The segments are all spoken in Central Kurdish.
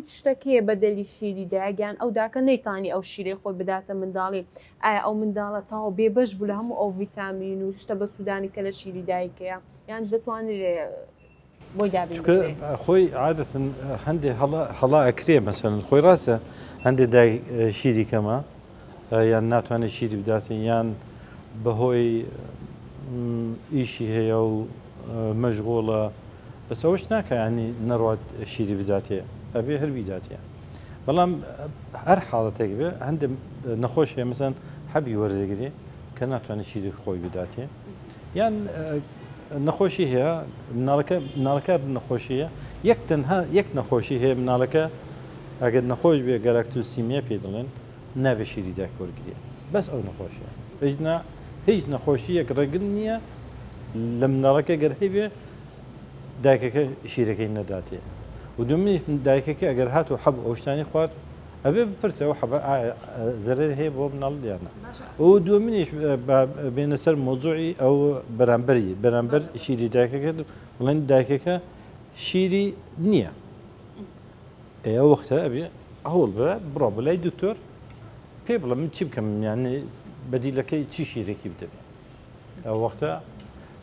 هیچ شتەک هەیە بەدەلی شیری دایک یان ئەو داکە نەیتانی ئەو شیرەی خۆی بداتە منداڵی ئایا ئەو منداڵە تەواو بێبەش بوو لە هەموو ئەو ڤیتامین و شتە بەسوودانی کە لە شیری دایک هەیە یانیش دەتوانرێ بۆی دابین چونکە بکرێ؟ خۆی عادەتەن هەندێ هەڵە هەڵە ئەکرێ مەسەلەن خۆی ڕاستە هەندێ دایک شیری کەمە یان ناتوانێت شیری بداتێ یان بەهۆی ئیشی هەیە و مەشغوڵە بەس ئەوەش ناکە ینی نەڕات شیری بداتێ ئەبێ هەر بیداتێ بەڵام هەر حاڵەتێک بێ هەندێک نەخۆش هەیە مەسەن حەبی وەردەگرێ کە ناتوانێت شیری خۆی بداتێ یان نەخۆشی هەیە مناڵەکە مناڵەکە نەخۆشیە یەک تەنها یەک نەخۆشی هەیە مناڵەکە ئەگەر نەخۆش بێ گەلاکتوسیمیە پێ دەڵێن نابێ شیری دایک وەرگرێ بەس ئەو نەخۆشیە ئەجنا هیچ نەخۆشیەک ڕێگر نییە لە مناڵەکە گەر هەیبێ دایکەکە شیرەکەی نەداتێ و دومنیش دایکەکە ئەگەر هات و حەب ئەو شتانی خوارد ئەبێ بپرسێ ئەو حەبە ئایا زەرەر هەیە بۆ مناڵ یان نا و دومنیش بێنە سەر مۆزوعی ئەو بەرامبەری بەرامبەر شیری دایکەکە بڵێن دایکەکە شیری نییە ئەو وەختە ئەبێ هەوڵ بە بڕۆ بۆ لای دکتۆر پێ بڵێ من چی بکەم یانی بەدیلەکەی چی شیرێکی بدەمێ ئەو وەختە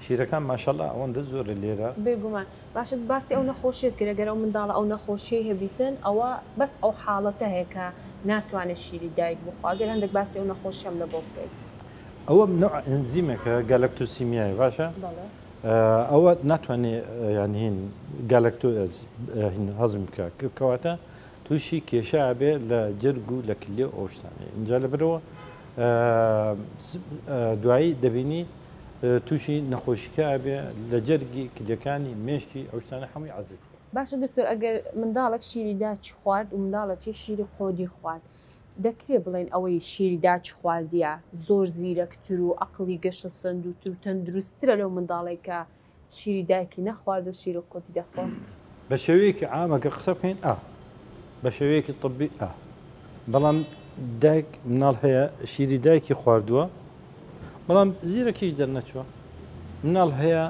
شیرەکان ماشەڵا ئەوەندە زۆرە لێرە. بێگومان باشە باسی ئەو نەخۆشیەت کرد ئەگەر ئەو منداڵە ئەو نەخۆشیەی هەبیتن ئەوە بەس ئەو حاڵەتە هەیە کە ناتوانێت شیری دایک بخوا ئەگەر هەندێک باسی ئەو نەخۆشیەم لە بۆ بکەیت. ئەوە نوع ئەنزیمێکە گەلەکتوسیمیایە باشە ئەوە ناتوانێ یان هین گەلەکتۆز هەزم بکە کەواتە تووشی کێشە ئەبێ لە جەرگ و لە کلیە و ئەو شتانەی ئینجا لەبەرەوە دوایی دەبینی تووشی نەخۆشیکە ئەبێ لە جەرگی کلیەکانی مێشکی ئەو شتانە هەمووی عەزێتی. باشە دکتۆر ئەگەر منداڵێک شیری داچی خوارد و منداڵێکی شیری قۆدی خوارد دەکرێ بڵێین ئەوەی شیری داچی خواردیە زۆر زیرەکتر و ئەقڵی گەشەسەندووتر و تەندروستترە لەو منداڵەی کە شیری دایکی نەخوارد و شیری قوتی دەخوا؟ بە شێوەیەکی عام ئەگەر قسە بکەین ئا، بە شێوەیەکی طبی ئا، بەڵام دایک مناڵ هەیە شیری دایکی خواردووە بەڵام زیرەکیش دەرنەچووە، مناڵ هەیە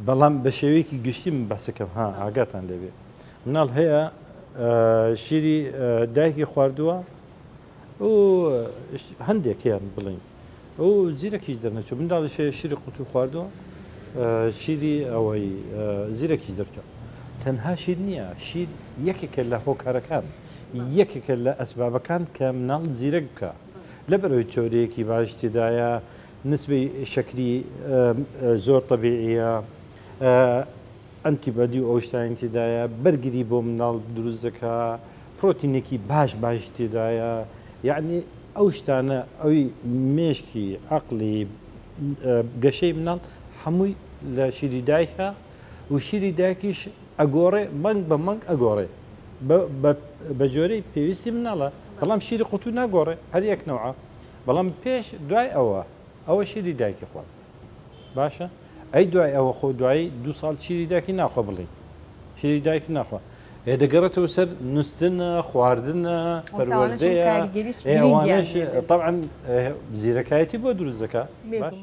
بەڵام بە شێوەیەکی گشتی من باسەکەم ها ئاگاتان لێبێ مناڵ هەیە شیری دایکی خواردووە و هەندێکیان بڵین و زیرەکیش دەرنەچوو منداڵیش هەیە شیری قوتوو خواردووە شیری ئەوەی زیرەکیش دەرچوو تەنها شیر نییە شیر یەکێکە لە هۆکارەکان یەکێکە لە ئەسبابەکان کە مناڵ زیرەک بکە لەبەرەوەی چۆرەیەکی باش تێدایە نسبەی شەکری زۆر تەبیعیە ئەنتیبادی و ئەو شتانی تێدایە، بەرگری بۆ منداڵ دروست دەکا، پرۆتینێکی باش باش تێدایە، یەعنی ئەو شتانە ئەوی مێشکی عەقڵی گەشەی مناڵ هەمووی لە شیری دایکە و شیری دایکیش ئەگۆڕێ مانگ بە مانگ ئەگۆڕێ بە جۆرەی پێویستی مناڵە بەڵام شیری قوتو ناگۆڕێ هەر یەک نەوعە بەڵام پێش دوای ئەوە ئەوە شیری دایکی خوارد باشە ئەی دوای ئەوە خۆ دوایی دو ساڵ شیری دایکی ناخوا بڵێ شیری دایکی ناخوا ئێ دەگەڕێتەوە سەر نووسنە خواردنە پەروەردەیە ئەوانەش طبعا زیرەکایەتی بۆ دروست دەکا باش.